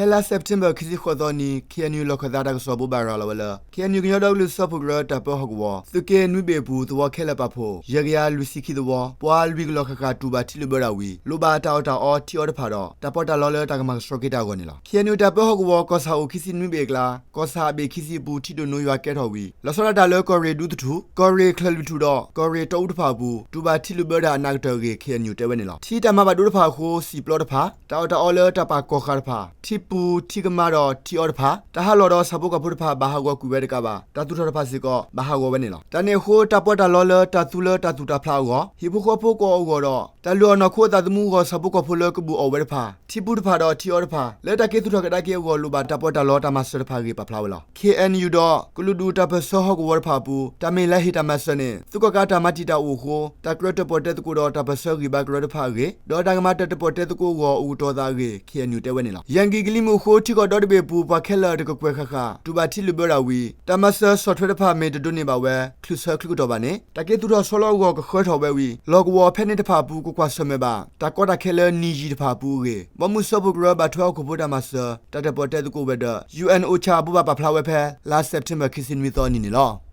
ဖဲလါစဲးပထ့ဘၢၣ် ခံဆံဃိးသီနံၤ ခ့ၣ်အဲၣ်ယူၣ် လီၢ်ခၢၣ်သးတၢ်ကစီၣ်ပူၤ ဘၣ်ရၤလီၤဝဲလၢ ခ့ၣ်အဲၣ်ယူၣ် ကညီဒီကလုာ်စၢဖှိၣ်ကရၢ တၢ်ပၢဟီၣ်ကဝီၤ သုးက့နွံဘ့ၣ်အပူၤ သဝီခဲလၢာ်ပာ်ဖှိၣ် ယဲၢ်ကယၤလွံၢ်ဆံခံသဝီ ပှၤလွံၢ်ကလီၢ်ဃၣ်ဃၣ် တူၢ်ဘၣ်ထံလုၢ်ဘၢတၢ်ဝံၤ လိၣ်ဘၣ်တၢ်အီၣ်တၢ်အီထံအီတဖၣ်ဒီး တၢ်ပီးတၢ်လီလၢတၢ်ကမၤကဆှီက့ၤတၢ်အဂီၢ်န့ၣ်လီၤ. ခ့ၣ်အဲၣ်ယူၣ် တၢ်ပၢဟီၣ်ကဝီၤ ကီၢ်ဆၣ်အိၣ်ခံဆံနွံဘ့ၣ်အကျါ ကီၢ်ဆၣ်အဘ့ၣ်ခံဆံအပူၤ ထံဒိၣ်နိယွၤကဲထီၣ်ဝံၤ လီၤဆီဒၣ်တၢ်လၢကီၢ်ရ့ၣ်ဒူသထူၣ်, ကီၢ်ရ့ၣ်ချၢၣ်လွံၢ်ထူၣ်ဒီး ကီၢ်ရ့ၣ်တီအူတဖၣ်အပူၤ တူၢ်ဘၣ်ထံလုၢ်ဘၢတၢ်အနၢ်ကတၢၢ်အဂ့ၢ် ခ့ၣ်အဲၣ်ယူၣ် တဲဝဲန့ၣ်လီၤ. ထံတၢ်မၤဘၣ်ဒိတဖၣ်အဃိ စံာ်ပျီတဖၣ်, တၢ်အီၣ်တၢ်အီလၢတၢ်ပာ်ကီၢ်ဃာ်တဖၣ်, ထံပူၤထံကမါဒီးထံအီတဖၣ်, တၢ်ဟးလီၢ်ဒီးဆၣ်ဖိကီၢ်ဖိတဖၣ် ဘၣ်ဟးဂီၤကွံာ်ဝဲတကးဘၣ် တၢ်သူၣ်ထီၣ်တဖၣ်စ့ၢ်ကီး ဘၣ်ဟးဂီၤဝဲန့ၣ်လီၤ. တၢ်န့ၣ်အဃိ တၢ်ပီးတၢ်လီလၢတၢ်သူလၢတၢ်သူၣ်တၢ်ဖျးအဂီၢ်, ဟံၣ်ဖိဃီဖိကအိၣ်အဂီၢ်ဒီး တၢ်လုၢ်အီၣ်နီၢ်ခိအသးသမူအဂီၢ် ဆၣ်ဖိကီၢ်ဖိလၢကဘူးအီၣ်ဝဲတဖၣ်, ထံပူၤတဖၣ်ဒီးထံအီတဖၣ် လၢတၢ်က့ၤသူၣ်ထီၣ်ကဒါက့ၤအဂီၢ် လိၣ်ဘၣ်တၢ်ပီးတၢ်လီတၢ်မၤစၢၤတဖၣ်အဂ့ၢ် ပာ်ဖျါဝဲလီၤ. ခ့ၣ်အဲၣ်ယူၣ်ဒီး ကလုာ်ဒူၣ်တၢ်ပၢၢ်ဆၢဟီၣ်ကဝီၤတဖၣ်အပူၤ တၢ်မ့ၢ်လါဟ့ၣ်တၢ်မၤစၢၤန့ၣ် သုးကီၣ်ကးတၢ်မၤတံာ်တာ်အိၣ်အဃိ တၢ်ကြၢးတၢၣ်ပီၣ်တဲသကိးဒီးတၢ်ပၢၢ်ဆၢဂံၢ်ဘါကရၢတဖၣ်အဂ့ၢ် ဒီးတၢ်ကမၤတၢၣ်တၢၣ်ပီၣ်တဲသကိးအဂီၢ် အိၣ်ကတီၤသးအဂ့ၢ် ခ့ၣ်အဲၣ်ယူၣ် တဲဝဲန့ၣ်လီၤ. ယဲၢ်ကယၤကလံၤမုၢ်အဃိ ထံကီၢ်ဒီတဘ့ၣ်အပူၤ ပှၤခဲလၢာ်တကကွဲၢ်ဃၣ်ဃၣ် တူၢ်ဘၣ်ထံလုၢ်ဘၢတၢ်ဝံၤ တၢ်မၤစၢၤဆီၣ်ထွဲတဖၣ် မ့ၢ်တဒိးန့ၢ်ဘၣ်ဝဲ ချုးဆၢချုးကတီၢ်ဘၣ်န့ၣ် တၢ်က့ၤသူၣ်ထီၣ်ဆီလီၤအဂီၢ် ကဃၢထီၣ်ဝဲဝံၤ လီၢ်ကဝီၤဖဲန့ၣ်တဖၣ်အပူၤ ကကွၢ်ဆၢၣ်မဲာ်ဘၣ် တၢ်ကီတၢ်ခဲလၢနံၣ်ယံာ်တဖၣ်အပူၤအဂ့ၢ် ဘီမုၢ်စၢဖှိၣ်ကရၢ ဘၣ်ထွဲဟီၣ်ခိၣ်ဖိတၢ်မၤစၢၤ တၢ်တၢၣ်ပီၣ်တဲသကိးဝဲၤဒၢး ယူၣ်အဲၣ်အိၣ်ဆၣ် ဘိးဘၣ်ပာ်ဖျါဝဲဖဲ လါစဲးပထ့ဘၢၣ် ခံဆံနွံသီအနံၤန့ၣ်လီၤ.